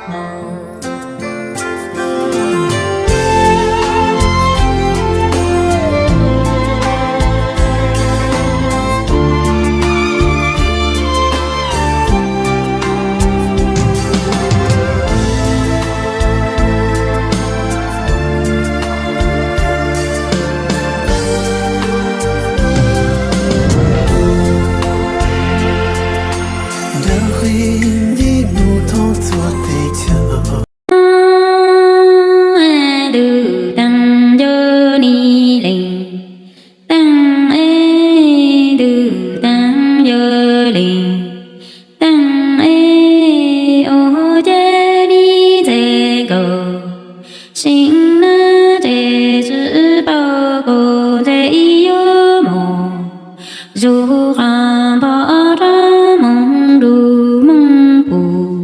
Nrawg qhib nce mus thoob txhua teb chaws. Ntuj taag nco Ni Lees, taag es ntuj taag nco Lees, taag es ua cas Ni txhais nkaus, seem na ces tsi paub koj ntse yuav mus, zug qhov npog rov moog nrug moog pum,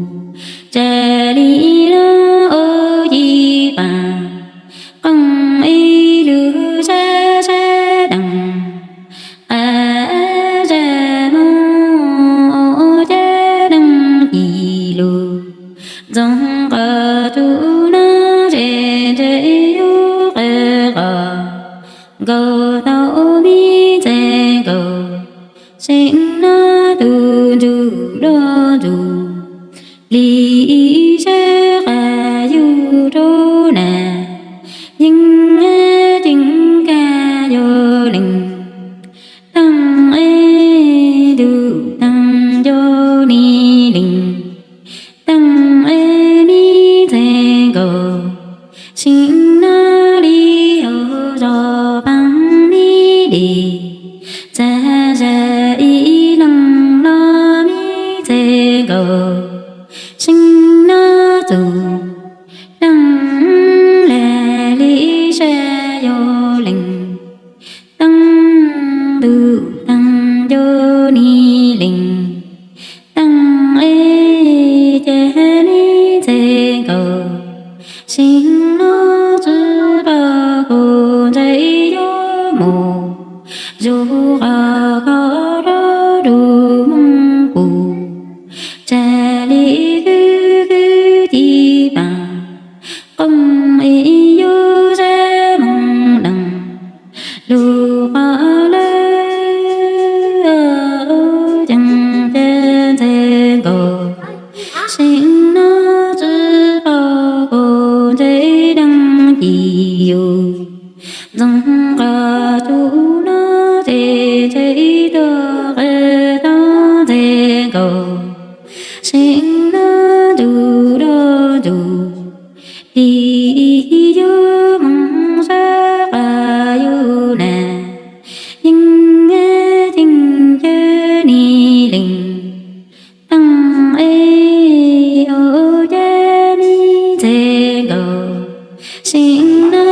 ca le lug ua ci paag, qoom ib lug sab sab deeg, qab zag moog ua ca deeg ci lug, ntxoog qhov tsuj nuav ze ntse yug qe qos, nkaus tau Mi txhais nkaus, seem na tug ntsuj dlua ntsuj, li sab qab yug rua na, yeej ceeb kag yog lees, taag es ntuj taag nco Ni Lees, taag es Mi txhais nkaus, seem na li yog zog paag Mi dej, txag zag ib leeg los Mi txhais nkaus, seem na txug deeg lag li sab yog lees, taag ntuj taag nco Ni Lees, taag es ca le txhais nkaus, seem na tsi paub koj ntse yuav mus, zug qhov koj rov nrug moog pum, ca le kws kws ci paag, qoom ib yug sab moog deeg, lug qhov lawm ceeb ca ntxhais nkaus, seem na tsi paub koj ntse deeg ci yug, ntxoog qhov tsuj nuav ze ntse tuag qe tau ntxhais nkaus, seem na ntsuj dlua ntsuj, li yug moog sab qab yug na, yeej ceeb kag Ni Lees, taag es ua cas Mi txhais nkaus, seem na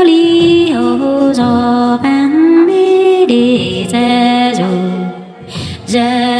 li yog zog paag Me dej txag zug, zag